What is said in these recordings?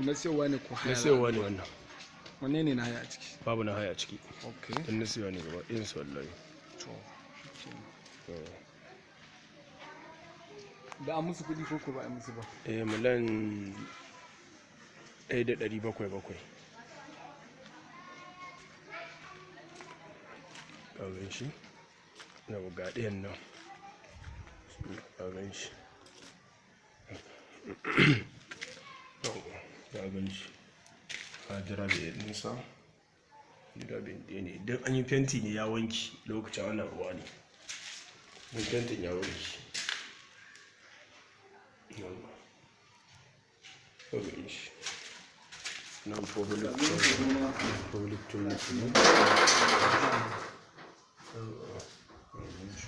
Na siyarwa ne ko haya? Na siyarwa ne wannan. Wanne ne na haya a ciki? Babu na haya a ciki. Okay. Dan na siyarwa ne gaba ɗayan su wallahi. To, shikenan. Da an musu kuɗi ko ko ba a musu ba? Eh, 1,700,000. Ka gan shi? Yau ga ɗayan nan. Ka gan shi? Ka gan shi? Ka jira bai nisa? Jira bai ɗaya ne. Idan an yi fenti ne ya wanke lokacin ana ruwa ne. In fentin ya wanke. Yauwa. Ka gan shi? Nan public toilet. Public toilet ne. Yauwa. Ka gan shi?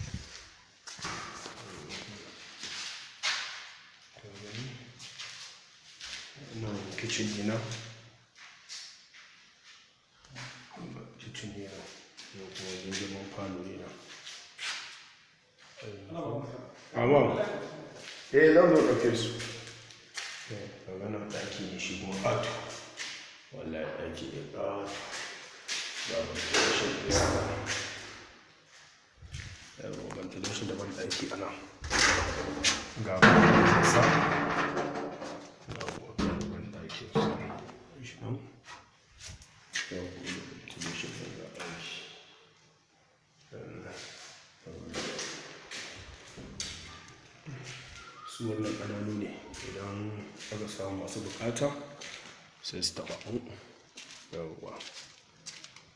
Ka gani? Nan kitchen ne nan. Kitchen ne nan. Nan kuma wajen girman falo ne nan. Amma eh, zan zo ɗauke su. Eh, ka nan ɗaki ne shi kuma ƙato. Wallahi ɗaki ne ƙato. Ga ventilation da iska. Yauwa, ventilation da banɗaki a nan. Ga banɗakin sa. Yauwa, ga banɗakin sa. Shi nan. Yauwa, ventilation ɗin ga ɗaki. Su wannan ƙananu ne, idan aka samu masu buƙata sai su taɓa. Yauwa.